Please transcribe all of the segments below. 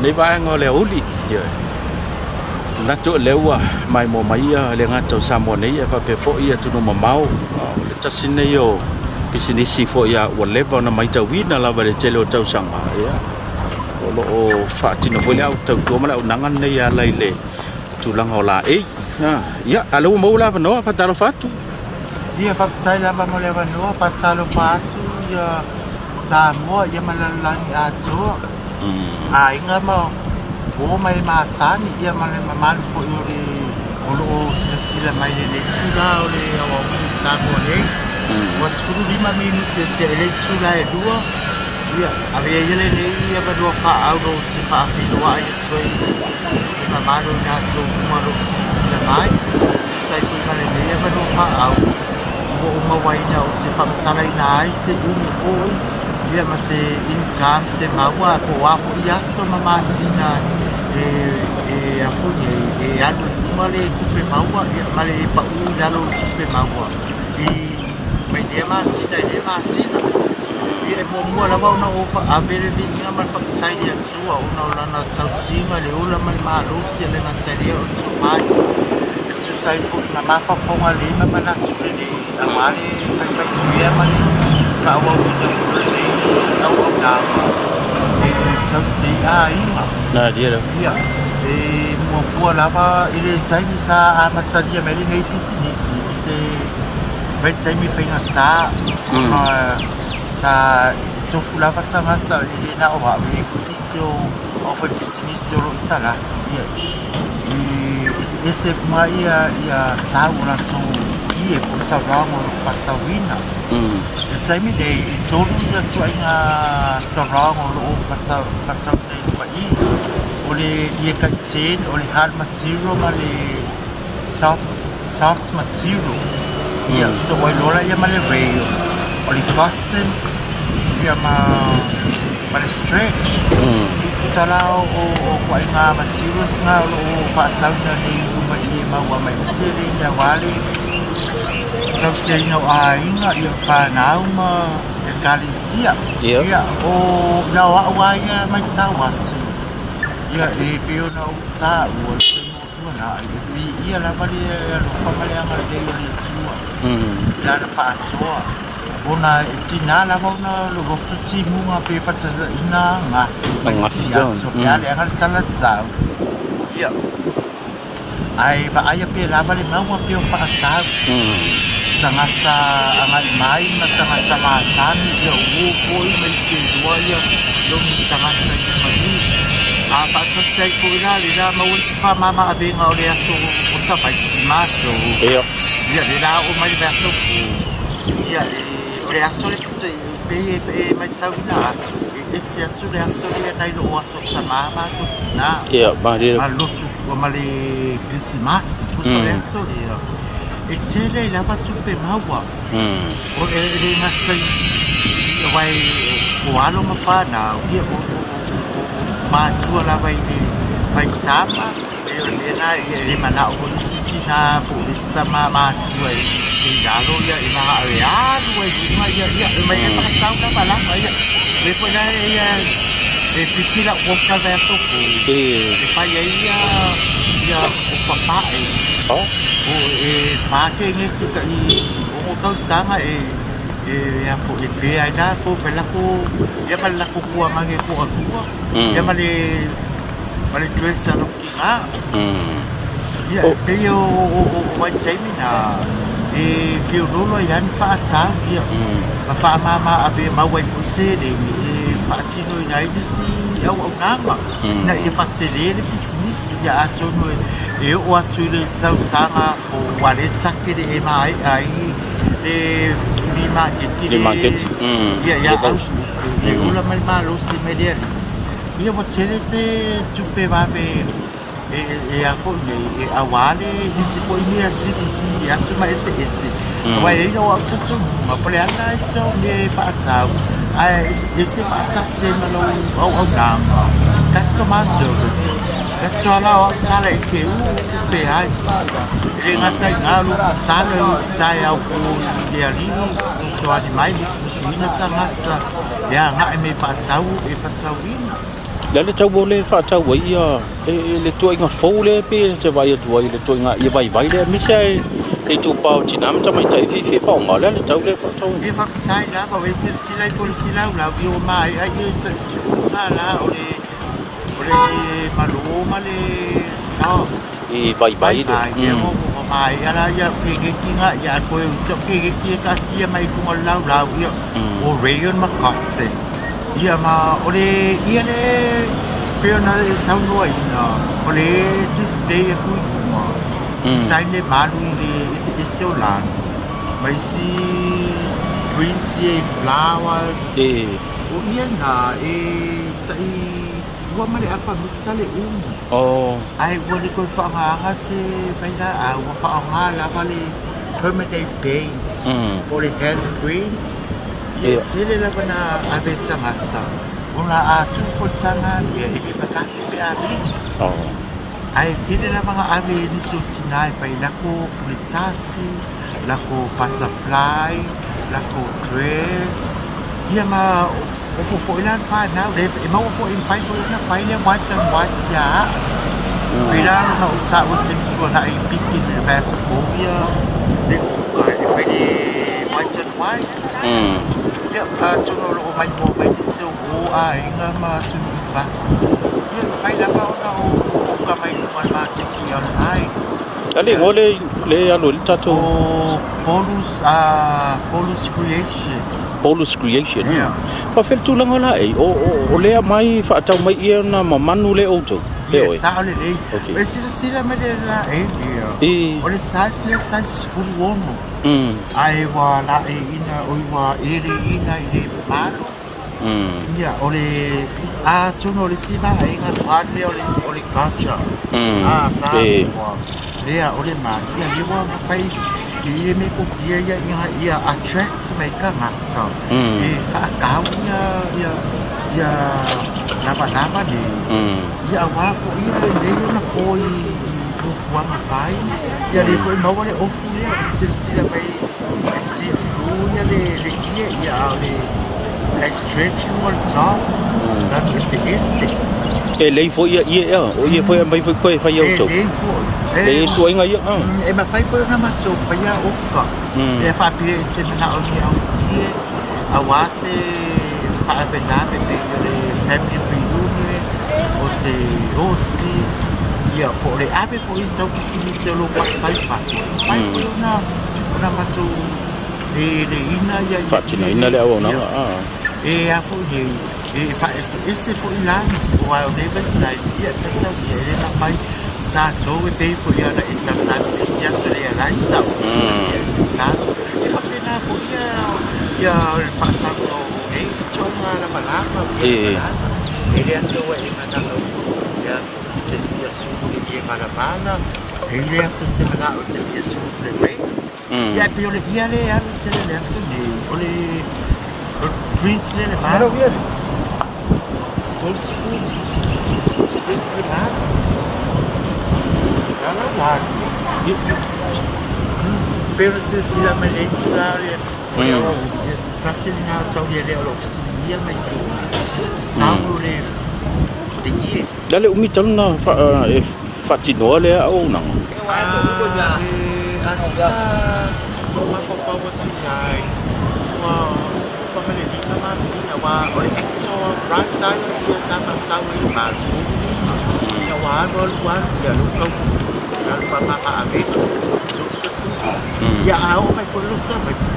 Lenei vaega o le aoauli. Ioe. Manatu o lea ua maimoa mai ia le gata o Samoa nei ae faapea foi atunuu mamao. O le tasi lenei o pisinisi foi a ua leva ona matauina lava i le tele o tausaga. Ia, o lo o faatino foi le au tautua ma le auaunaga lenei e ala i le tulaga o laei. Ia, a o lea ua maua le avanoa, faatalofa atu. Ia, faafetai lava mo le avanoa, faatalofa atu ia Samoa ia ma le lalolagi atoa, aiga ma uo ma e masani ia ma le mamalu foi o le o lo o silasila mai i lenei itula o le aoaoga i Samoa nei. Ua 15 minute e tea i le itula e 2, ia avea ia lenei avanoa faaauro ou te faafeiloai atu ai i le mamalu o i latou uma o lo o silasila mai. E tusa ai foi ma lenei avanoa faaauro ua ou mauaina ou te faamatalaina ai se umi foi ia ma se income se maua po o a foi aso ma masina e e a foi nei e alu i luma le tupe maua ia ma le pau i lalo o le tupe maua i mai lea masina i lea masina. Ia e muamua lava ona ou ave le viiga ma le faafetai i le Atua ona o lana tausiga i le ola ma le malosi e le gata i lea o le tomai e tusa ai foi ma mafaufauga lelei ma manatu lelei aua le faifaimanuia ma le faaauauina foi o lenei auaunaga e tausi ai aiga. Ia, e muamua lava i le taimi sa amatalia mai lenei pisinisi i se vaitaimi faigata ona sa tofu lava tagata e le na o au e i ai foi nisi o aufaipisinisi o lo o i Salafai ia e eseese uma ia tau o latou ie po o saunoaga o lo o faatauina. I le taimi nei, e 3 ia ituaiga saunoaga o lo o faatauina i luga i i. O le ie kaiten, o le hard material ma le soft material. Ia, so ua iloa laia ma le rayon, o le cotton, ia ma le stretch. Tusa la o ituaiga materials na o lo o faatauina nei i luma i i e maua mai ai seleni aua le tausiaina o aiga, ia fanau ma ekalesia. Ia, o na o au lava ia e matau atu, ia e pei ona ou taua i le taimi ua tuanai, e viia lava le alofa ma le agalelei o le Atua i Lana faasoa, ona e tiga lava ona loloto timuga pe faataitaiga gafe mai isi aso pe a leaga le talatau. Ia, Ae vaaia pe lava le maua pe o faatau. Tagata agai mai ma tagata masani ia uo foi ma ite iloa ia loni tagata i luma i. A faatasi ai foi la le la maua se faamama avega o le aso o Savaii i matou. Ia le la oo mai le vaiaso fou. Ia o le aso le pito pei e matauina atu e ese atu le aso lea nai lou aso tama ma aso tina. Ma lotu ma le Kerisimasi, pusa le aso lea, e tele ai lava tupe maua. O e le gata i aua o alo ma fanau, ia o matua lava i le faitama, e o le mea lena e le manao foi le isi tina po o le isi tama matua e i lalo ia e manao e alu ai i luga ia, ia e omai e faatau lava lava ia. O lea foi la ia e piki lau quota vaiaso fou e fai ai ia ia o papae. O e fa kegete tai 6 tausaga e e a foi e pe ai latou fai latou ia ma le latou tuagaga e toalua ia ma le ma le dress a lou tina. Ia e pei o vaitaimi na e feoloolo ai lava ni faatau ia ma faamama ave maua ai foi seleni e faatinoina ai nisi auaunaga ina ia faatele le pisinisi. Ia atonu e oo atu i le tausaga fou aua o lea e take le e maea ai le flea market ia ia Aokuso le ola mai le malosi mai le Alii. Ia ua tele se tupe vave e a foi nei e aua le isi foi mea silisili atu ma eseese. Aua e i ai lou au talitonuga po o le a lena isi au mea e faatau ae eseese faatasi ai ma lou auaunaga, customer service. That's why la o au tala i te ū tupe ai. E le gata i ina o lou tatalo i taeao po i le Alii fesoasoani mai musumusuina tagata e agai mai e faatau e faatauina. Le a le tau o le faatau ai ia le tuuaiga fou lea pe e te vaai atu ai i le tuuaiga ia vaivai lea aemaise lava i le itupa o tina ma tamaitai e fiafia e faaaoga. O le a le tau lea e faatau ai? Ia faafetai lava, ua e silasila ifo i le isi laulau ia ua maea ia tai $10 o le o le malo ma le salt. I vaivai le. Vaivai ia ua maea la ia peketi na ia ae toe o isi au peketi e taatia mai i luga o le laulau ia o rayon ma cotton. Ia ma o le ia le pei ona e saunoaina o le display atu i luga design le malu i le eseese o lanu ma isi prints ia i flowers. O ia na e tai lua ma le afa misa le umi. Ae ua le toe faagaaga se vailaau ua faaaoga lava le permanent paint po o le hand print. Ia e tele lava na ave e tagata ona a tuu foi le taga ia e le matafi pe a vili. Ae tele lava na ave e nisi o tina e fai lako puletasi, lako butterfly, lako dress, ia ma ofo foi la le fanau le e maua foi e mafai foi ona fai le white and white ia au. Pei la ona ou taua i le taimi tuanai i Bikini i le vaiaso fou ia le uka e fai le white and white. Ia atonu o lo o maimoa mai nisi o uo aiga ma atunuu i fafo. Ia e mafai lava ona ou oka mai luga o le maketi online. A le igoa le le alu ai le tatou. O Polus Polus Creation. Polus Creation. Yeah. Faafefea le tulaga la e o o o lea mai faatau mai ia na mamanu le outou. Ia sao lelei. Okay. E silasila mai le la e ia. O le size lea size 16. Ae ua laeiina oi ua eleiina i le malo. Ia o le atonu o le isi vaega brand lea o le o le culture. A Samoa lea o le manu ia lea ua mafai i le mea kopia ia ina ia attract mai tagata e faatau ia ia ia lavalava nei. Ia aua foi e lelei ona po i fuafuaga fai. Ia lea foi maua le ofu lea e silasila mai e see through ia le le ie ia a o le e stretch luga o le top lanu eseese. E lei foi ia ie ea, o ie foi e aumai foi koe e fai e outou. E lei foi. E tuuaiga ia. E mafai foi ona matou faia oka. E faapea i se manao ni au ie aua se faalavelave pei o le family reunion o se oti ia po o le ave foi i sau pisinisi o lou fai fafo. E mafai foi ona ona matou leina ia Faatinoina le auaunaga. E a foi nei e faaeseese foi la aua o nei vaitaimi ia e faitaulia e le mafai tatou e pei foi ona e tautau i isi aso le alai sau ia e tatou e faapena foi ia ia le faatauga o nei ituaiga lavalava ia lavalava e le aso ua e manao ia e te fia sulu i le ie malamala e le aso e te manao e te fia sulu i le red. Ia e pei o le ia lea e alu tele i le aso nei, o le Prince lea le malo. 30 Prince le malo. La la la. Pei ona silasila mai le itula o le tasi lena o taulia lea o lo o fesiligia mai foi. Tau le le ie. Le a le umi talu na e faatinoa lea auaunaga? E aso sa ou mafaufau atu i ai, ua ova ma le 5 masina, aua o le actual price lava ia sa faatau ai i le 85. Ina ua alu alu alu, ia lea ua tau alu faamama avega, 30. Ia a oo mai foi lou tamaiti,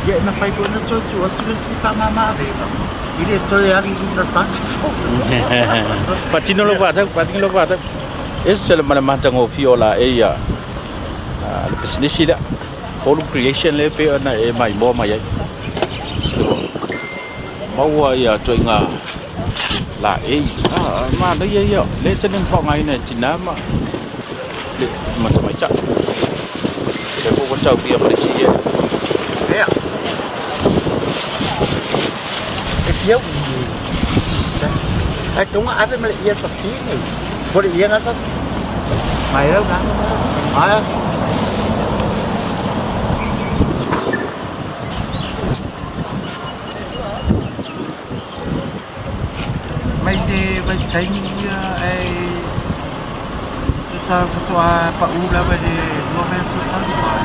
ia e mafai foi ona toe tuu atu le isi faamama avega. E le toe alu i luga o le 40. Faatino lau faatau, faatino lau faatau. Ese le ma le matagofie o laei a le pisinisi lea. Polu Creation lea pei ona e maimoa mai ai. Se ua maua ia ituaiga laei. Ah, manaia ia. Lea tele na faaaogaina e tina ma le ma tamaitai. Lea foi ua taulia ma le isi ia. Ea. E fia ui. Ai tonga ave ma le ia tafine. Po le ia ngata. Mai lau na. Ai. Mai le taimi ia e tusa faatoa pau lava i le lua vaiaso talu ai.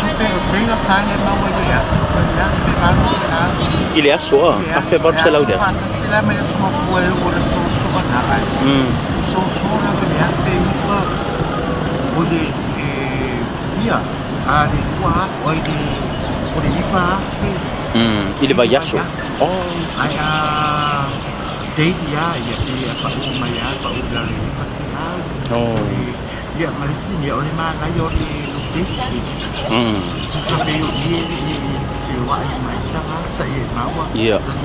Tupe o seila sa ia maua i le aso, tai $1,800. I le aso a, $1,800 i le aso. Faatasi la ma le aso mafua e oo i le aso Toanai. Soso lava le 1,900 o le ia a le 2,000 ai le o le 9,000. I le vaiaso. Oh. Ai a daily a ia e a pau mai a pau i lalo i le 900. Oh. Ia ma le isi mea o le manaia o le location. Tusa pei o i e le i feoai mai tagata ia e maua.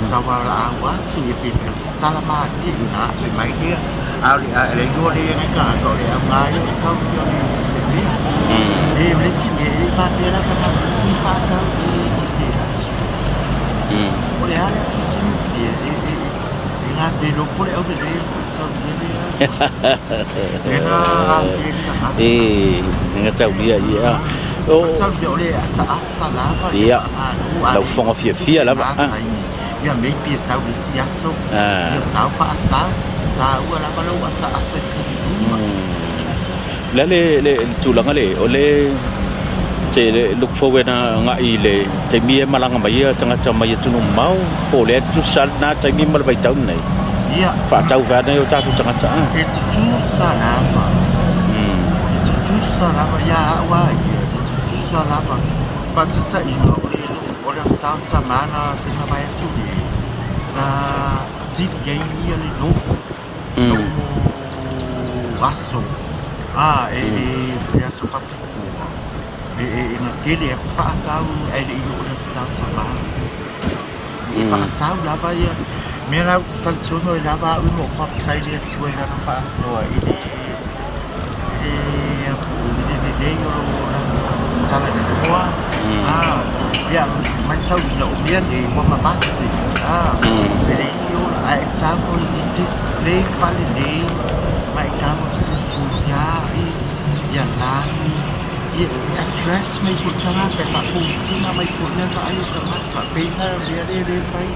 Sawa laau atu ia pe sala malie i na afe mai lea. A o le a le igoa lea ngai tagata o le auga ia e tau ia o le seve. E o le isi mea e le faapea lava na o le isi faatau i se aso. O le a le aso silafia e e e ngā te lopo le au le le sau ia lea. E ngā afe tagata. E nga taulia ia. O Sau ia o le asa asa lava Ia. Lau fofoga fiafia lava, ah. Ia maybe e sau i isi aso. Ah. Ia sau faasau. Saua lava lou asa asa i taimi uma. Le a le le tulaga le o le te look forward agai i le taimi e malaga mai ia tagata mai atunuu mamao po o lea tusa lena taimi ma le vaitau lenei. Ia. Faatau vaeane ai o tatou tagata. Ah. E tutusa lava. E tutusa lava ia au a ia. E tutusa lava. Faataitaiga o le o le Santa Mana se mavae atu nei sa sili ai ia le lo'u lo'u aso a e le aso faapitoa e e gatele aku faatau ae le i oo i le Santa Mana e faatau lava ia mea la ou te talitonu ai lava au ma ou faafetai i le Atua i lana faasoa i le i le i le lelei o lana talanoa ia matauina o mea nei ua mamasi e le i ola ae example i display faalelei ma e taua fesuisuiai ia lagi ia e attract mai foi tagata e faaposina mai foi le vaai o tagata pei na mea lea le fai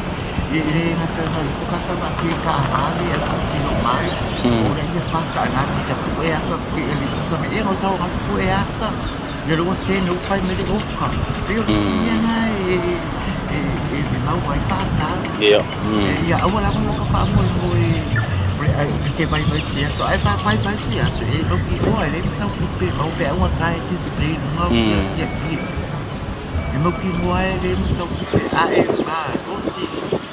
ia e le gata na o le pokata faapea taavale e autilo mai o le ia paka na te pue ata ke le sisa me e sa o pue ata ia lo se no fai me le oka pe o le sia na e e e e mau ai faatau. Ia aua lava lo ka faamoemoe o le ai te vai vai se aso ai fa vai vai se aso e no ki o ai le sa ku pe mau pe aua kai display no mau ia ia ia e mau ki mo ai le sa ku pe a e ma lo si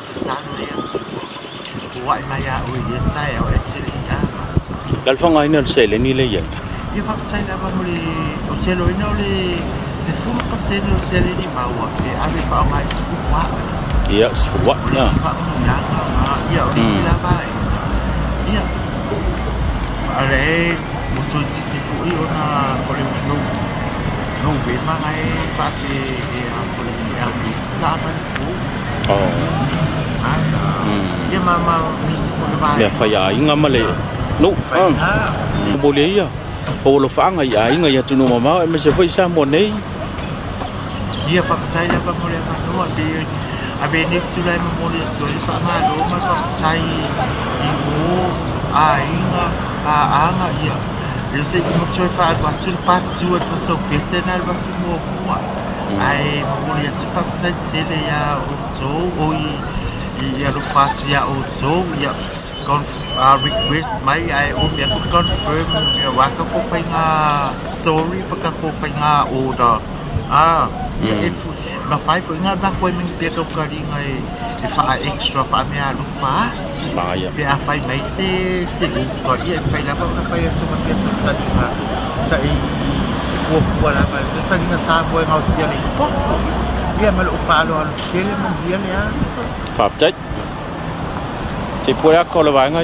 se sa no le aso ko ai mai a o ia sa e o e se le ia Le faaaogaina o le seleni lea i ai. Ia faafetai lava mo le o se loina o le 10% o seleni maua e ave faaaoga i 10 aʻa. Ia, 10 O le aʻa. isi faamanuiaga ma ia o le isi lava e ia a le ua toeitiiti foi ona o le Novema na e faape e a o le e August sa mai fou. Oh. Ia ma ma nisi foi o Mea vaega. fai aiga ma le nuu. Faiga. Momoli ai ia o alofaaga i aiga i atunuu mamao aemaise foi i Samoa nei. Ia faafetai lava mo le avanoa pe ave nei tulaga e momoli atu ai le faamalo ma le faafetai i o aiga paaga ia ia se i motu e faalu atu le patu a tatou pese na alu atu muamua ae momoli atu faafetai tele ia outou o i i alofa atu ia outou ia request mai ae umi aku confirm aua tatou faiga story pa tatou faiga order ia e mafai foi na lako ai mai pea taukaliga e faa extra faamea alofa atu pe a fai mai se se uka ia e fai lava ona fai aso ma pea tautaliga tai e fuafua lava tautaliga Samoa e gaosia le popo ia ma lou faaaloalo tele manuia le aso. Faafetai. Te pue aka o le vaega.